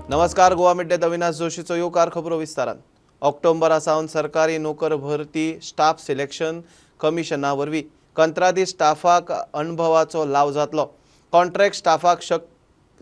नमस्कार, Goa mid day Avinash जोशीचो येवकार. खबरो विस्तारान. ऑक्टोबरा सावन सरकारी नोकर भरती स्टाफ सिलेक्शन कमिशना वरवीं कंत्राटी स्टाफाक अणभवाचो लाव जातलो. कॉन्ट्रॅक्ट स्टाफाक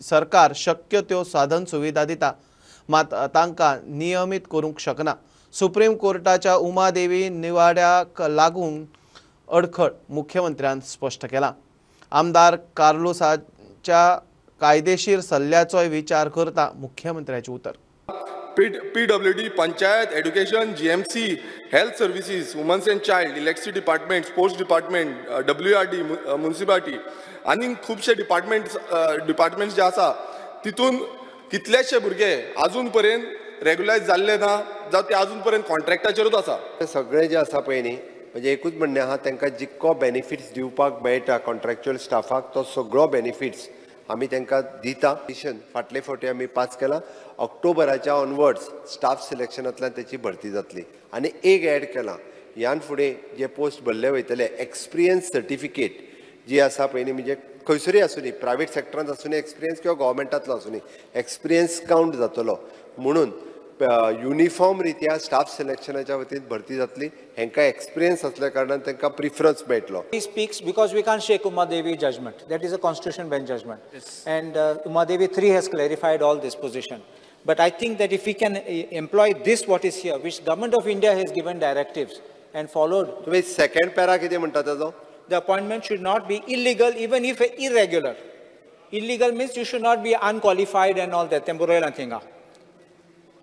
सरकार शक्य त्यो साधन सुविधा दिता, मात तांकां नियमीत करूंक शकना. सुप्रीम कोर्टाच्या उमादेवी निवाड्याक लागून अडखळ मुख्यमंत्र्यान स्पश्ट केला. आमदार कार्लुसाच्या कायदेशीर सल्ल्याचोय विचार करता मुख्यमंत्र्याचे उतर. PWD, panchayat, education, GMC, health services, womens and child, electricity department, sports department, WRD, municipality आनी खुबशे डिपार्टमेंट्स जे आसा तितून कितलेशे भुरगे अजून पर्यंत रेगुलायज जाल्ले ना, जावं ते अजून पर्यंत कॉन्ट्रॅक्टाचेरूच आसा. सगळे जे आसा पळय न्ही, म्हणजे एकूच म्हणणें आहा, तांकां जितको बेनिफिट्स दिवपाक मेळटा कॉन्ट्रॅक्च्युअल स्टाफाक तो सगळो बेनिफिट्स आमी तांकां दिता. फाटले फावटी आमी पास केला, ऑक्टोबराच्या ऑनवर्ड्स स्टाफ सिलेक्शनांतल्यान तेची भरती जातली. आनी एक एड केला, ह्यान फुडें जे पोस्ट भरले वयतले एक्सपिरियन्स सर्टिफिकेट जी आसा पळय न्ही, म्हणजे खंयसरूय आसूं न्ही, प्रायवेट सेक्टरांत आसूं न्ही एक्सपिरियन्स किंवा गव्हर्मेंटांतलो आसूं न्ही, एक्सपिरियन्स कावंट जातलो. म्हणून युनिफॉर्म रित्या स्टाफ सिलेक्शनाच्या वतीन भरती जातली. हेंकां एक्सपिरियन्स असल्या कारणान तांकां प्रिफरन्स मेळटलो. He speaks because we can't shake Umadevi judgment. That is a constitution bench judgment. Yes. And Umadevi 3 has clarified all this position. But I think that if we can employ this what is here, which government of India has given directives and followed. तुम्ही second para कितें म्हणटा ताजो? The appointment should not be illegal even if irregular. Illegal means you should not be unqualified and all that. Temporal thing.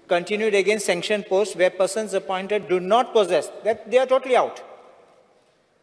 Continued against sanctioned posts where persons appointed do not possess, that they are totally out.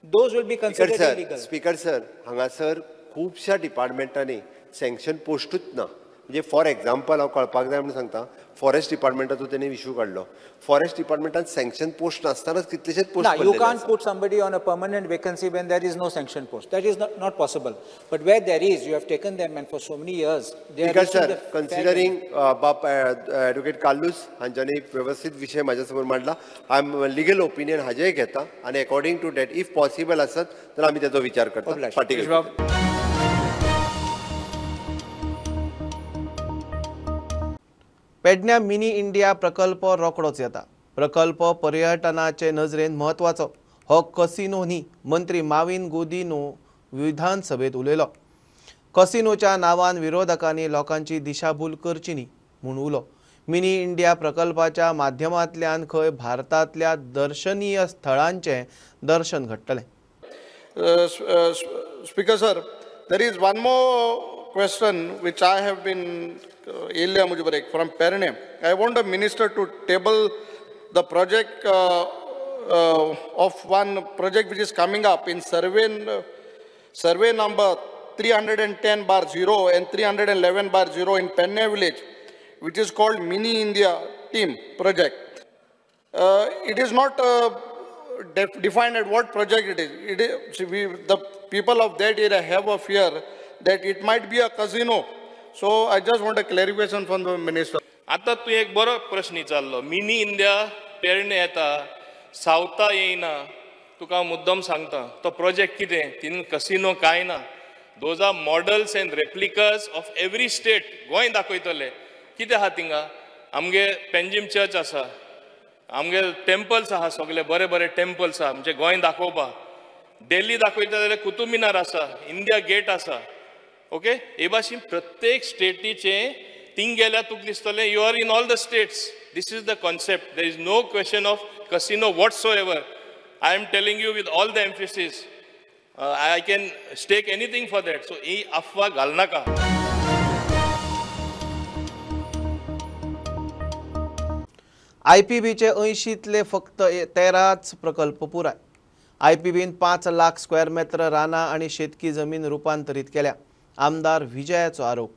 Those will be considered illegal. Speaker sir, हांगासर खुबश्या डिपार्टमेंटांनी sanction पोस्टूच ना. म्हणजे for example हांव कळपाक जाय म्हणून सांगता, forest डिपार्टमेंटाचो तेणी इशू काडलो. फॉरेस्ट डिपार्टमेंटान सँक्शन पोस्ट नासतनाच कितलेशेच post. You can't put somebody on a permanent vacancy when there is no sanction post. That is not possible. But where there is, you have taken them and for so many years. Speaker sir, considering बाब advocate Carlos हांच्यांनी वेवस्थीत विशय म्हाज्या समोर मांडला, I am legal opinion हाजेय घेता आनी according to that if possible आसत तर आमी तेजो विचार करता. फाटीं पेडण्या मिनी इंडिया प्रकल्प रोकडोच येता. प्रकल्प पर्यटनाचे नजरेन म्हत्वाचो. हो कसिनो न्ही, मंत्री माविन गुदिन्हो विधानसभेत उलयलो. कसिनोच्या नांवान विरोधकांनी लोकांची दिशाभूल करची न्ही म्हूण उलो. मिनी इंडिया प्रकल्पाच्या माध्यमांतल्यान खंय भारतांतल्या दर्शनीय स्थळांचें दर्शन घडटलें. Speaker sir, there is one more question which I have been Ilya Mujibarek from Pernem. I want the minister to table the project of one project which is coming up in survey number 310/0 and 311/0 in Pernem village, which is called Mini India Team project. It is not defined at what project it is. It is the people of that area have a fear that it might be a casino. So I just want a clarification from the minister. आता तू एक बरो प्रश्न विचारलो. Mini India पेरणे येता, सावता येयना. तुका हांव मुद्दम सांगता, तो प्रोजेक्ट कितें, तितून कसिनो कांय ना. Those are models and replicas of every state. Goa दाखयतले कितें आहा थिंगा. आमगे पेंजीम चर्च आसा, आमगे टेम्पल्स आहा, सगळे बरे बरे टेम्पल्स आहा आमचे गोंय दाखोवपाक. दिल्ली दाखयता जाल्यार कुतुब मिनार आसा, इंडिया गेट आसा. ओके, हे भाशेन प्रत्येक स्टेटीचे थिंग गेल्यार तुका दिसतलें you are in all the states. This is the concept. There is no question of casino whatsoever. I am telling you with all the emphasis. I can stake anything for that. So ही अफवा घालनाका. आयपीबीचे 80तले फक्त 13 प्रकल्प पुराय. आयपीबीन 5 lakh square मेत्र रानां आनी शेतकी जमीन रुपांतरीत केल्या. आमदार विजयाचो आरोप.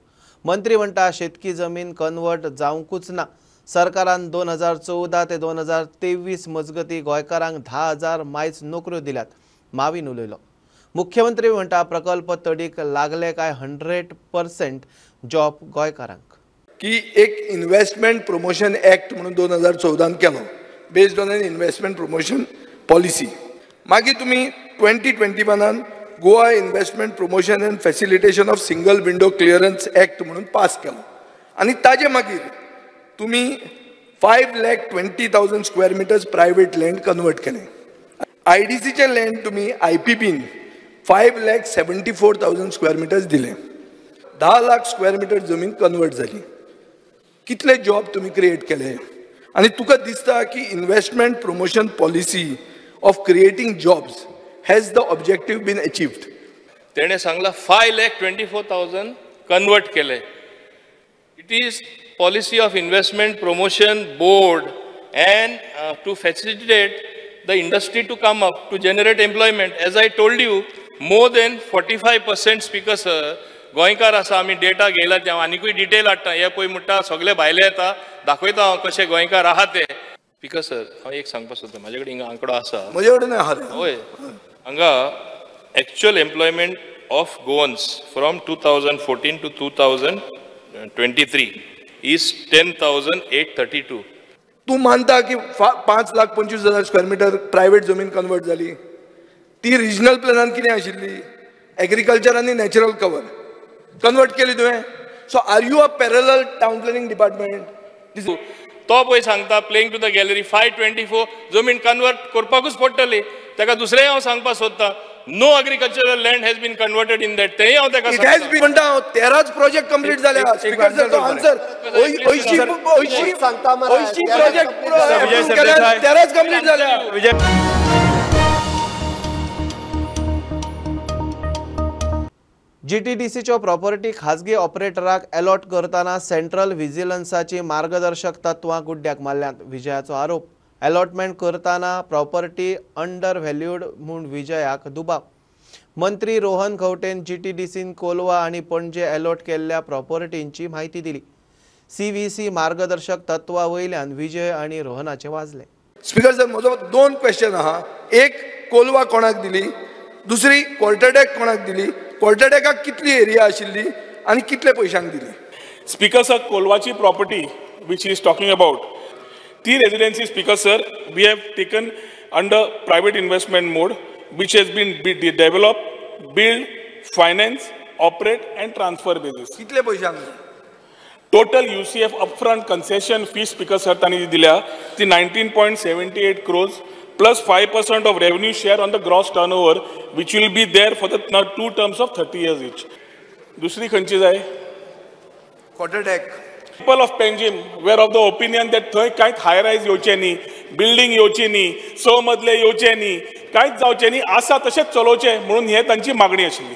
मंत्री म्हणटा शेतकी जमीन कन्वर्ट जावंकूच ना. सरकारान 2014 ते 2023 मजगती गोंयकारांक 10,000 मायज नोकऱ्यो दिल्यात, माविन उलयलो. मुख्यमंत्री म्हणटा प्रकल्प तडीक लागले काय 100% जॉब गोंयकारांक. की एक इन्व्हेस्टमेंट प्रमोशन एक्ट म्हणून 2014 केलो, based on an investment promotion policy. मागीर तुमी 2021 Goa investment promotion and facilitation of single window clearance act म्हणून पास केलो. आनी ताजे मागीर तुमी 5,20,000 square meters private land convert केलें. आयडीसीचें लँड तुमी आयपीपीन 5,74,000 स्क्वेअर मिटर्स दिलें. 10 लाख स्क्वेअर मिटर जमीन कन्वर्ट जाली. कितले जॉब तुमी क्रिएट केले? आनी तुका दिसता की investment promotion policy of creating jobs has the objective been achieved? तेणें सांगलां 5,24,000 कन्वर्ट केले. It is policy of investment promotion board and to facilitate the industry to come up to generate employment. As I told you, more than 45% speaker sir गोंयकार आसा. आमी data घेयला, ते हांव आनिकूय detail हाडटा. हे पळय म्हणटा सगळे भायले येता, दाखयता हांव कशे गोंयकार आहा ते. स्पीकर सर, हांव एक सांगपाक सोदता, म्हाजे कडेन हिंगा आंकडो आसा. म्हजे कडेन आहा. हय, हांगा actual employment of Goans from 2014 to 2023 is 10,832. तूं मानता की 5,25,000 स्क्वेअर मिटर प्रायवेट जमीन कन्वर्ट जाली? ती रिजनल प्लॅनान कितें आशिल्ली? एग्रीकल्चर आनी नॅचरल कवर कन्वर्ट केली तुवें. So are you a parallel town planning department? तो पळय सांगता प्लेइंग टू the gallery 524 जमीन कन्वर्ट करपाकूच पडटली. ताका दुसरें हांव सांगपाक सोदता, no agricultural land has been converted in that. तेंय हांव ताका it has been म्हणटा हांव 13 प्रोजेक्ट कंप्लीट जाल्या. स्पीकर सर, तो आन्सर 80 प्रोजेक्ट 13 कंप्लीट जाल्या. जीटीडीसीच्यो प्रॉपर्टी खाजगी ऑपरेटराक अलॉट करतना सेंट्रल व्हिजिलन्साची मार्गदर्शक तत्वां गुड्ड्याक मारल्यांत. विजयाचो आरोप, अलॉटमेंट करतना प्रॉपर्टी अंडर व्हॅल्यूड म्हूण विजयाक दुबाव. मंत्री रोहन खंवटेन जीटीडीसीन कोलवा आनी पणजे अलॉट केल्ल्या प्रॉपर्टींची म्हायती दिली. सीव्हीसी मार्गदर्शक तत्वां वयल्यान विजय आनी रोहनाचे वाजले. स्पीकर सर, म्हजो 2 क्वेश्चन आहा. एक, कोलवा कोणाक दिली? दुसरी, क्वार्टरडेक कोणाक दिली? क्वार्टरडेकाक कितली एरिया आशिल्ली आनी कितले पयशांक दिली? स्पीकर सर, कोलवाची property which is talking about, ती residency speaker sir we have taken under private investment mode which has been develop, build, finance, operate and transfer basis. कितले पयशांक? Total UCF upfront concession fee speaker sir तांणी दिल्या ती 19.78 crores plus 5% of revenue share on the gross turnover which will be there for the 2 terms of 30 years each. दुसरी खंयची जाय? Quarter deck. People of Panjim were of the opinion that थंय कांयच हाय रायज येवचें न्ही, बिल्डींग येवची न्ही, 6 मजले येवचे न्ही, कांयच जावचें न्ही, आसा तशेंच चलोवचें म्हणून हे तांची मागणी आशिल्ली.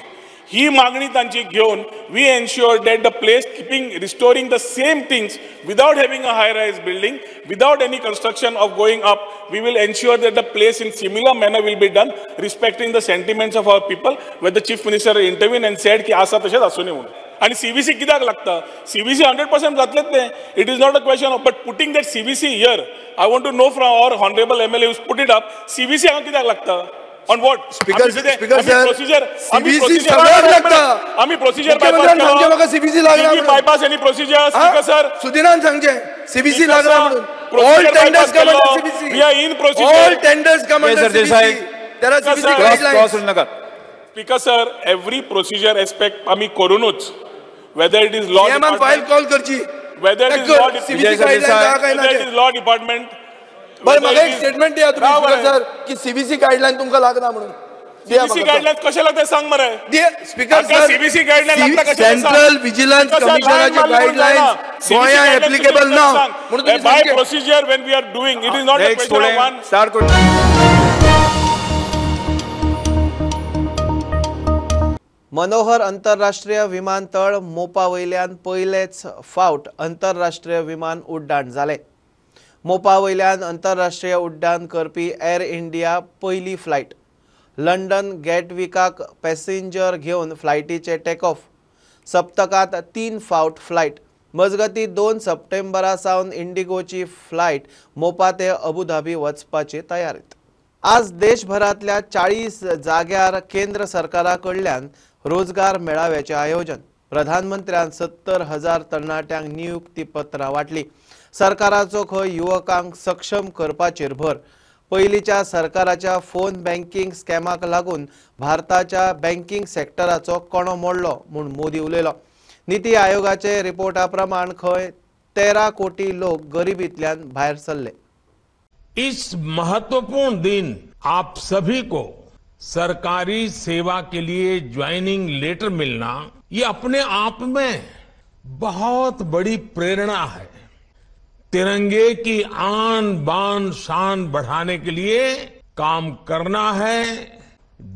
ही मागणी तांची घेवन we ensure that the place keeping restoring the same things without having a high rise building, without any construction of going up, we will ensure that the place in similar manner will be done, respecting the sentiments of our people, where the chief minister intervene and said की आसा तशेंच आसूं न्ही म्हणून. आनी CVC कित्याक लागता? CVC 100% जातलेच तें. It is not a question of, but putting that CVC here, I want to know from our honourable MLA who's put it up, CVC हांगा कित्याक लागता? On what? Speaker sir, CVC सगळ्याक लागता. आमी procedure bypass केलो. CVC लागना म्हणून. Bypass any procedure speaker sir? सुदिनान सांगचें सीव्हीसी लागना म्हणून. All tenders come under CVC. We are in procedure. All tenders come under CVC. There are CVC guidelines. Speaker sir, every procedure aspect आमी करूनूच, whether it is law department, file call करची, whether it is law whether it is law department. बरं, म्हाका एक statement दिया तुमी speaker sir की CVC guideline तुमकां लागना म्हणून. सीव्हीसी गायडलायन कशें लागता सांग मरे. स्पीकर सर, सीव्हीसी गायडलायन लागता कशें? सेंट्रल विजिलन्स कमिशनाचे गायडलायन्स गोंयांत एप्लिकेबल ना म्हणून तुम्ही by procedure when we are doing, it is not a question of one. Manohar आंतरराष्ट्रीय विमानतळ मोपा वयल्यान पयलेच फावट आंतरराष्ट्रीय विमान उड्डाण जालें. मोपा वयल्यान आंतरराष्ट्रीय उड्डाण करपी एअर इंडिया पयली फ्लायट. लंडन गॅटविकाक पॅसेंजर घेवन फ्लायटीचे टेक ऑफ. सप्तकांत 3 फावट फ्लायट. मजगतीं 2 सप्टेंबरा सावन इंडिगोची फ्लायट मोपा ते अबुधाबी वचपाचे तयारीत. आज देशभरांतल्या 40 जाग्यार केंद्र सरकारा कडल्यान रोजगार मेळाव्याचें आयोजन. प्रधानमंत्र्यान 70,000 तरणाट्यांक नियुक्ती पत्रां वांटली. सरकाराचो खंय युवकांक सक्षम करपाचेर भर. पयलींच्या सरकाराच्या फोन बँकिंग स्कॅमाक लागून भारताच्या बँकिंग सेक्टराचो कणो मोडलो म्हूण मोदी उलयलो. निती आयोगाचे रिपोर्टा प्रमाण खंय 13 कोटी लोक गरिबींतल्यान भायर सरले। इस महत्वपूर्ण दिन आप सभी को सरकारी सेवा के लिए ज्वाइनिंग लेटर मिलना ये अपने आप में बहुत बड़ी प्रेरणा है। तिरंगे की आन बान शान बढ़ाने के लिए काम करना है,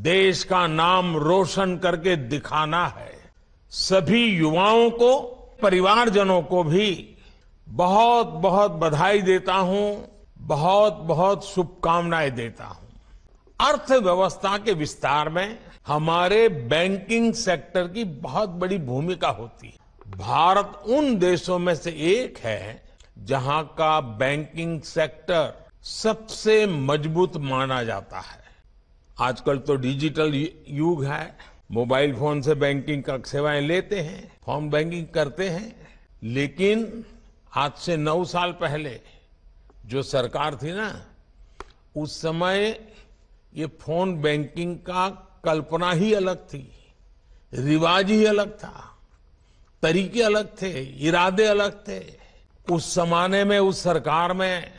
देश का नाम रोशन करके दिखाना है। सभी युवाओं को, परिवारजनों को भी बहुत बहुत बधाई देता हूं, बहुत बहुत शुभकामनाएं देता हूं। अर्थव्यवस्था के विस्तार में हमारे बैंकिंग सेक्टर की बहुत बड़ी भूमिका होती है। भारत उन देशों में से एक है जहां का बैंकिंग सेक्टर सबसे मजबूत माना जाता है। आजकल तो डिजिटल युग है, मोबाइल फोन से बैंकिंग का सेवाएं लेते हैं, फोन बैंकिंग करते हैं, लेकिन आज से 9 साल पहले जो सरकार थी ना, उस समय ये फोन बैंकिंग का कल्पना ही अलग थी, रिवाज ही अलग था, तरीके अलग थे, इरादे अलग थे। उस जमाने में, उस सरकार में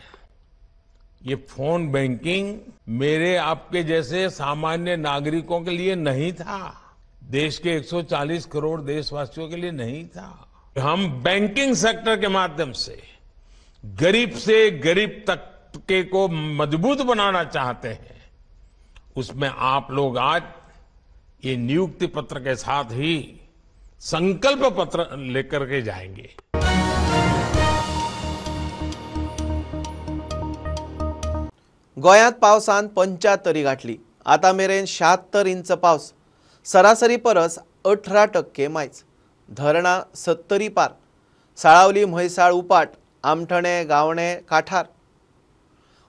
ये फोन बैंकिंग मेरे आपके जैसे सामान्य नागरिकों के लिए नहीं था, देश के 140 करोड़ देशवासियों के लिए नहीं था। हम बैंकिंग सेक्टर के माध्यम से गरीब से गरीब तबके को मजबूत बनाना चाहते हैं। उसमें आप लोग आज ये नियुक्ति पत्र के साथ ही संकल्प पत्र लेकर के जाएंगे। गोंयांत पावसान 75 गाठली। आतां मेरेन 76 इंच पावस, सरासरी परस 18% मायज। धरणां 70 पार, साळावली म्हैसाळ उपाट, आमठणे गावणे काठार,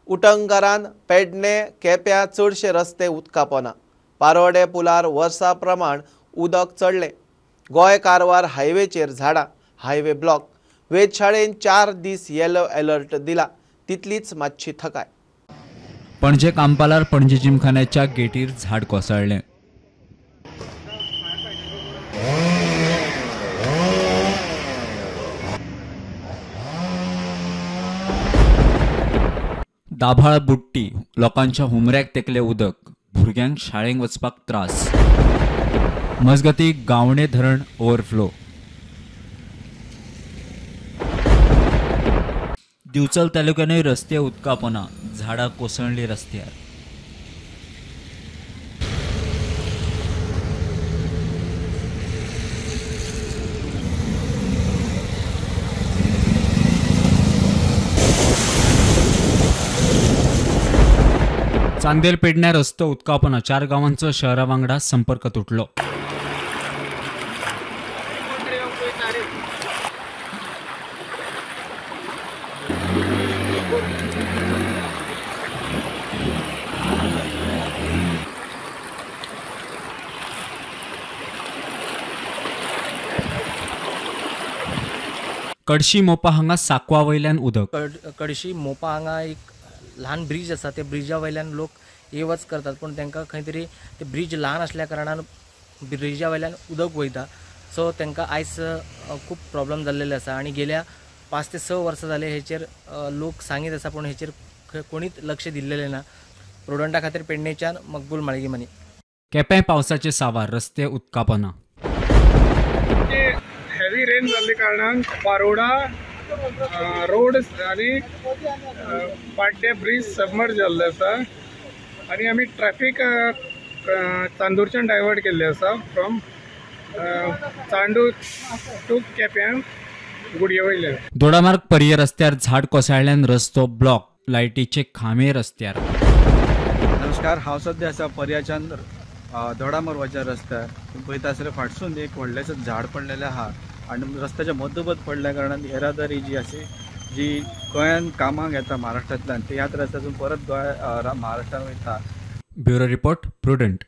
उटंगारान पेडणे केप्यां चडशे रस्ते उदका पोना। पारोडे पुलार वर्सा प्रमाण उदक चडलें। गोंय कारवार हायवेचेर झाडां, हायवे ब्लॉक। वेधशाळेन 4 दीस येलो अलर्ट दिला, तितलीच मातशी थकाय। पणजे कांपालार पणजे जिमखान्याच्या गेटीर झाड कोसळ्ळें। दाभाळ बुट्टी, लोकांच्या हुमऱ्याक तेकले उदक, भुरग्यांक शाळेंक वचपाक त्रास। मजगती गावणे धरण ओव्हरफ्लो। दिवचल तालुक्यानूय रस्ते उदकापोना, झाडां कोसळ्ळी रस्त्यार। चांदेल पेडण्या रस्तो उदकापोना, 4 गावांचो शहरा वांगडा संपर्क तुटलो। कडशी मोपा हांगा साकवा वयल्यान उदक। कडशी मोपा हांगा एक ल्हान ब्रिज आसा, त्या ब्रिजा वयल्यान लोक ये वच करतात, पूण तांकां खंय तरी ते ब्रिज ल्हान आसल्या कारणान ब्रिजा वयल्यान उदक वयता। सो तांकां आयज खूब प्रॉब्लम जाल्लेले आसा आनी गेल्या 5 ते 6 वर्सां जाले हेचेर लोक सांगीत आसा, पूण हेचेर कोणीच लक्ष दिल्लेलें ना। प्रुडंटा खातीर पेडणेच्यान मकबूल माळगीमानी। केपें पावसाचे सावार, रस्ते उदकापोना। हेवी रेन जाल्ले कारणान पारोडा रोड आनी पाड्डे ब्रिज सबमर्ज जाल्ले आसा आनी आमी ट्रॅफिक चांदूरच्यान डायवर्ट केल्ले आसा फ्रॉम चांदूर टू केप्यां गुडये वयल्यान। दोडामार्ग पर्ये रस्त्यार झाड कोसळ्ळ्यान रस्तो ब्लॉक, लायटीचे खांबे रस्त्यार। नमस्कार, हांव सद्या आसा पर्याच्यान दोडामार्गाच्या रस्त्यार। पळयता आसल्यार फाटसून एक व्हडलेंशें झाड पडलेलें आहा आनी रस्त्याच्या मदोमद पडल्या कारणान येरादारी जी आसा जी गोंयांत कामाक येता महाराष्ट्रांतल्यान ते ह्याच रस्त्यातून परत गोंय महाराष्ट्रान वयता। Bureau report, Prudent.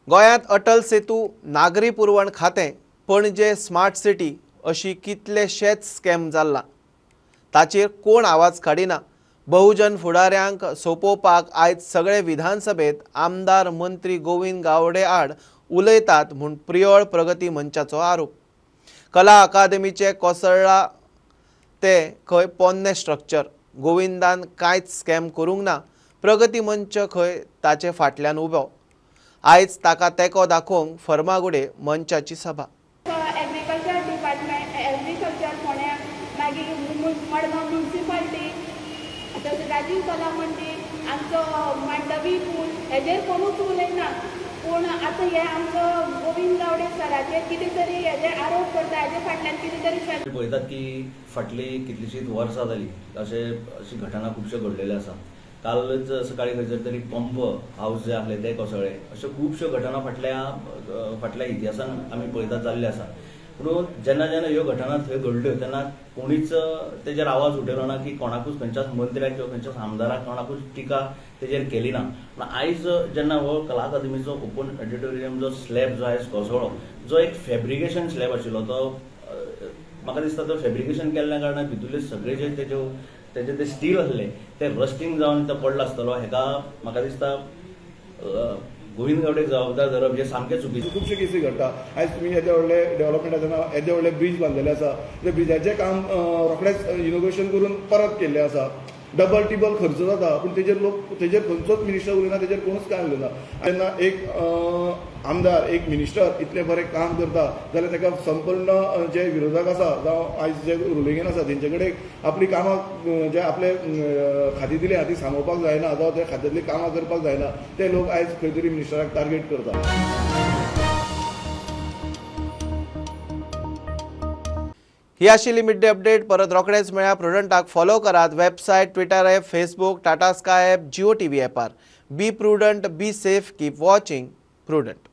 गोंयांत अटल सेतू, नागरी पुरवण खातें, पणजे स्मार्ट सिटी अशी कितलेशेच स्कॅम जाल्ला, ताचेर कोण आवाज काडिना। बहुजन फुडाऱ्यांक सोंपोवपाक आयज सगळे विधानसभेत आमदार मंत्री गोविंद गावडे आड उलयतात म्हूण प्रियोळ प्रगती मंचाचो आरोप। कला अकादमीचे कोसळ्ळा ते खंय पोन्ने स्ट्रक्चर. गोविंदान कांयच स्कॅम करूंक ना. प्रगती मंच खंय ताचे फाटल्यान उबो. आयज ताका तेंको दाखोवंक फर्मागुडे मंचाची सभा. एग्रीकल्चर डिपार्टमेंट, एग्रीकल्चर फोंड्या, मागीर मडगांव म्युनिसिपालिटी, तशें राजीव कला मंदिर, आमचो मांडवी पूल, हेजेर कोणूच उलयना. पूण आतां हे आमचो गोविंद गावडे सराचेर कितें तरी हेजे आरोप करता, हेजे फाटल्यान कितें तरी पळयतात की फाटली कितलीशींच वर्सां जाली अशी घटना खुबश्यो घडलेल्यो आसा. कालच सकाळी खंयसर तरी पंप हावस जे आसले ते कोसळ्ळे. अश्यो खुबश्यो घटना फाटल्या इतिहासान आमी पळयतात जाल्ल्यो आसा. पूण जेन्ना जेन्ना ह्यो घटना थंय घडल्यो तेन्ना कोणीच तेजेर आवाज उठयलो ना की कोणाकूच खंयच्याच मंत्र्याक किंवा खंयच्याच आमदाराक कोणाकूच टिका तेजेर केली ना. पूण आयज जेन्ना हो कला अकादमीचो ओपन ऑडिटोरियम जो स्लॅब जो आयज कोसळ्ळो, जो एक फेब्रिकेशन स्लॅब आशिल्लो, तो म्हाका दिसता तो फेब्रिकेशन केल्ल्या कारणान भितुरले सगळे जे तेजे ते स्टील आसले ते रस्टिंग जावन तो पडलो आसतलो. हेका म्हाका दिसता गोविंद गावडेक जबाबदार धरप हे सामकें चुकीचें. खुबशे केसी घडटा. आयज तुमी येदे व्हडले डेव्हलपमेंट आसा, येदे व्हडले ब्रीज बांदलेले आसा, ते ब्रिजाचें काम रोखडेंच इनोग्रेशन करून परत केल्लें आसा. डबल टिबल खर्च जाता, पूण तेजेर लोक तेजेर खंयचोच मिनिस्टर उलयना, तेजेर कोणूच कांय उलयना. तेन्ना एक आमदार, एक मिनिस्टर इतलें बरें काम करता जाल्यार ताका संपूर्ण जे विरोधक आसा जावं आयज जे रुलिंगेन आसा तेंचे कडेन आपली कामां जे आपले खाती दिल्या ती सांगोवपाक जायना जावं त्या खात्यांतलीं कामां करपाक जायना, ते लोक आयज खंय तरी मिनिस्टराक टार्गेट करता. ही आशिल्ली मिड डे अपडेट. परत रोखडेच मेळ्या. प्रुडंटाक फॉलो करात website, Twitter app, Facebook, Tata Sky app, Jio TV ॲपार. Be prudent, be safe, keep watching Prudent.